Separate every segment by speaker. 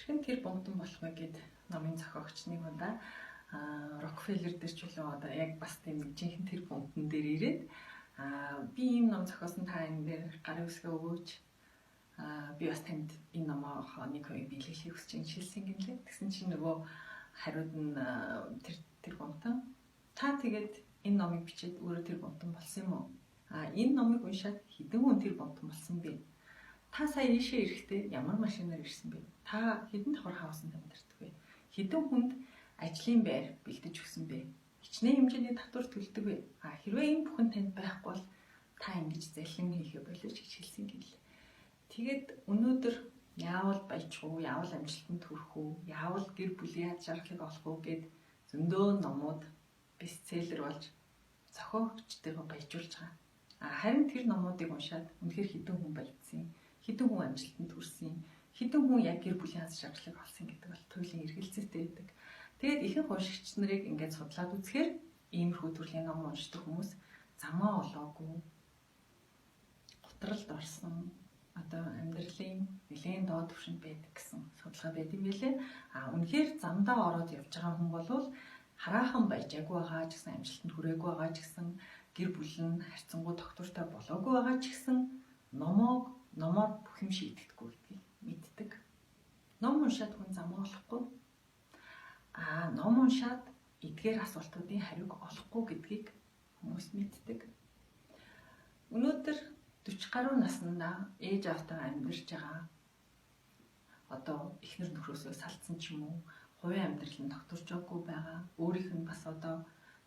Speaker 1: Хэрхэн тэрбумтан болох вэ гэд номын зохиогч нэг удаа Рокфеллер дээр ч үлээ одоо яг бас тийм нэг жинхэнэ тэрбумтан дээр ирээд би ийм ном зохиосон, та энэ дээр гарын үсгээ өгөөч. Би бас танд энэ номоо нэг хоёрыг биелүүлэхийг хүсэж байна шилсэн гинлээ. Тэгсэн чинь нөгөө хариуд нь тэр тэрбумтан та тэгээд энэ номыг бичээд өөрөө тэрбумтан болсон юм уу? Энэ номыг уншаад хэдэн хүн тэрбумтан болсон бэ? Та сая ийшээ ирэхдээ ямар машинаар ирсэн бэ? Та хэдэн давхар house анд амьдардаг вэ? Хэдэн хүнд ажлын байр бэлдэж өгсөн бэ? Хичнээн хэмжээний татвар төлдөг вэ? Хэрвээ энэ бүхэн танд байхгүй бол та ингэж залхин хийхээ болооч гэж хэлсэн гинлээ. Тэгээд өнөөдөр яавал баяжих уу, яавал амжилтанд хүрэх үү, яавал гэр бүлийн аз жаргалыг олох уу гэд зөндөө номууд бестселлер болж зохиогчдойгоо баяжуулж байгаа. Харин тэр номуудыг уншаад үнэхээр хэдэн хүн баяжсан, хэдэн хүн амжилтанд хүрсэн, хэдэн хүн яг гэр бүлийн аз жаргалыг олсон гэдэг бол туйлын эргэлзээтэй байдаг. Тэгээд ихэнх уншигч нарыг ингээд судлаад үзэхээр иймэрхүү төрлийн ном уншдаг хүмүүс замаа олоогүй, гутралд орсон, одоо амьдралын нэлээн доод түвшинд байдаг гэсэн судалгаа байд юм билээ. Үнэхээр замдаа ороод явж байгаа хүн бол хараахан баяжаагүй байгаа ч гэсэн, амжилтанд хүрээгүй байгаа ч гэсэн, гэр бүл нь харьцангуй тогтвортой болоогүй байгаа ч гэсэн номоор бүх юм шийдэгдэхгүй гэдгийг мэддэг. Ном уншаад хүн замаа олохгүй. Ном уншаад эдгээр асуултуудын хариуг олохгүй гэдгийг хүмүүс мэддэг. Өнөөдөр 40 гаруй наснда ээж аавтайгаа амьдарч байгаа, одоо эхнэр нөхрөөсөө салцсан ч юм уу, хувийн амьдрал нь тогтворчоогүй байгаа, өөрийнх нь бас одоо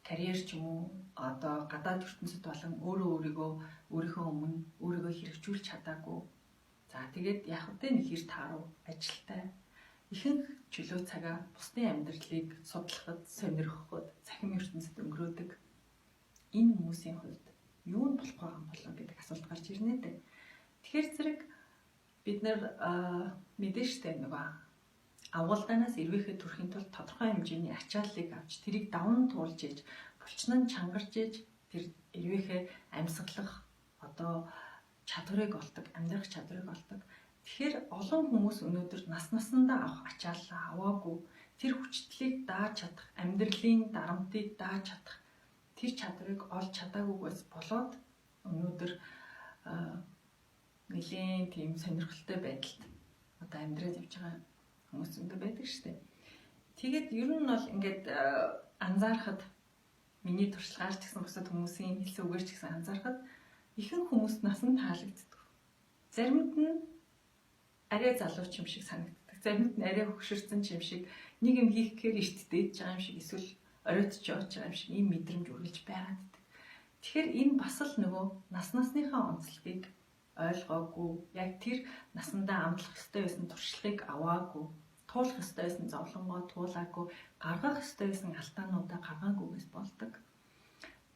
Speaker 1: карьер ч юм уу, одоо гадаад ертөнцид болон өөрөө өөрийгөө өөрийнхөө өмнө өөрийгөө хэрэгжүүлж чадаагүй. За, тэгээд яг үгүй нэг хэр тааруу ажилтай ихэнх чөлөө цагаа бусдын амьдралыг судлахад, сонирхоход, цахим ертөнцид өнгөрөөдөг энэ хүмүүсийн хувьд юу нь болох байгаа юм болоо гэдэг асуулт гарч ирнэ дээ. Тэгэхээр зэрэг бид нар мэдэн штэ, нөгөө агуулдаанаас эрвээхэй төрхийн тулд тодорхой хэмжээний ачааллыг авч, тэрийг даван туулж ээж, булчин нь чангарч ээж тэр эрвээхэй амьсгалах одоо чадварыг олдог, амьдрах чадварыг олдог. Тэгэхээр олон хүмүүс өнөөдөр нас насандаа авах ачааллаа аваагүй, тэр хүчтлийг дааж чадах, амьдралын дарамтыг дааж чадах тэр чадварыг олж чадаагүйгээс болоод өнөөдөр нэлээн тийм сонирхолтой байдалд одоо амьдраад явж байгаа хүмүүс зөндөө байдаг шүү дээ. Тэгээд ер нь бол ингээд анзаархад, миний туршлагаар ч гэсэн, бусад хүмүүсийн хэлсэн үгээр ч гэсэн анзаархад ихэнх хүмүүс нас нь таалагддаг. Заримд нь арай залуу ч юм шиг санагддаг. Заримд нь арай хөгшөрсөн ч юм шиг, нэг юм хийх гэхээр эрт дээдж байгаа юм шиг, эсвэл оройтж явж байгаа юм шиг ийм мэдрэмж үргэлж байгаад байдаг. Тэгэхээр энэ бас л нөгөө нас насныхаа онцлогийг ойлгоогүй, яг тэр насандаа амтлах ёстой байсан туршлагыг аваагүй, туулах ёстой байсан зовлонгоо туулаагүй, гаргах ёстой байсан алдаануудаа гаргаагүйгээс болдог.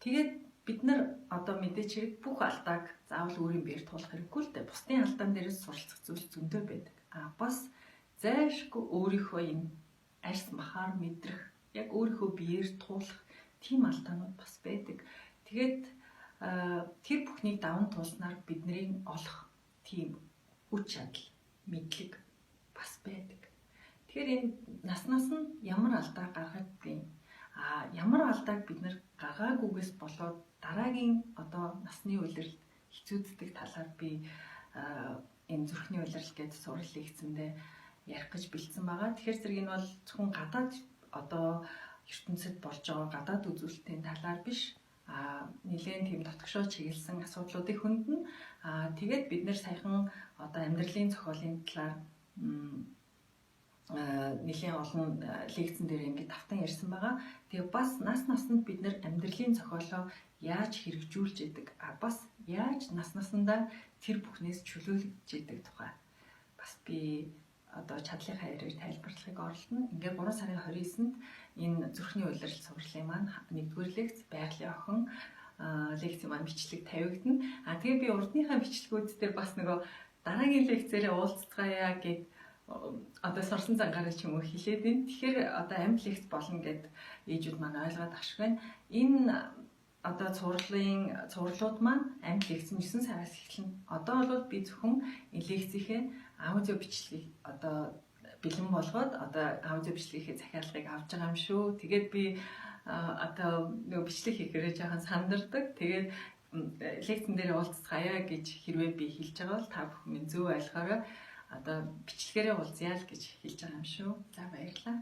Speaker 1: Тэгээд бид нар одоо мэдээч хэрэг бүх алдааг заавал өөрийн биеэр туулах хэрэггүй л дээ. Бусдын алдаан дээрээс суралцах зүйл зөндөө байдаг. Бас зайлшгүй өөрийнхөө энэ арьс махаар мэдрэх, яг өөрийнхөө биеэр туулах тийм алдаанууд бас байдаг. Тэгээд тэр бүхнийг даван туулснаар бидний олох тийм хүч чадал, мэдлэг бас байдаг. Тэгэхээр энэ нас нас нь ямар алдаа гаргадгийг, ямар алдааг бид нар гаргаагүйгээс болоод дараагийн одоо насны улиралд хэцүүддэг талаар би энэ зүрхний улирал гэж сурал лекцэндээ ярих гэж бэлдсэн байгаа. Тэгэхээр зэрэг энэ бол зөвхөн гадаад одоо ертөнцид болж байгаа гадаад үзүүлэлтийн талаар биш, нэлээд тийм дотгошоо чиглэсэн асуудлуудыг хөндөөнө. Тэгээд бид нэр саяхан одоо амьдралын зохиолын талаар нэлээд олон лекцэн дээр ингээд давтан ярьсан байгаа. Тэгээ бас нас насанд бид нэр амьдралын зохиолоо яаж хэрэгжүүлж идэг, бас яаж нас насандаа тэр бүхнээс чөлөөлж идэг тухай бас би одоо чадлын хайраар тайлбарлахыг оролдоно. Ингээд 3 сарын 29-нд энэ зүрхний улирал цувралын маань нэгдүгээр лекц, байгалийн охин лекцийн маань бичлэг тавигдана. Тэгээ би урдныхаа бичлэгүүд дээр бас нөгөө дараагийн лекцээрээ уулзцгаая гэд одоо сурсан зангаараа ч юм уу хэлээд байна. Тэгэхээр одоо амьд лекц болно гэд ээжүүд маань ойлгоод ах шиг байна. Энэ одоо цувралын цувралууд маань амьд лекц нь 9 сараас эхэлнэ. Одоо бол би зөвхөн энэ лекцийнхээ аудио бичлэгийг одоо бэлэн болгоод одоо аудио бичлэгийн захиалгыг авч байгаа юм шүү. Тэгээд би одоо нөгөө бичлэг хийхээрээ жоохон сандардаг. Тэгээд лекцэн дээр уулзцгаая гэж хэрвээ би хэлж байгаа бол та бүхэн минь зөв ойлгоорой. Одоо бичлэгээрээ уулзъя л гэж хэлж байгаа юм шүү. За, баярлалаа.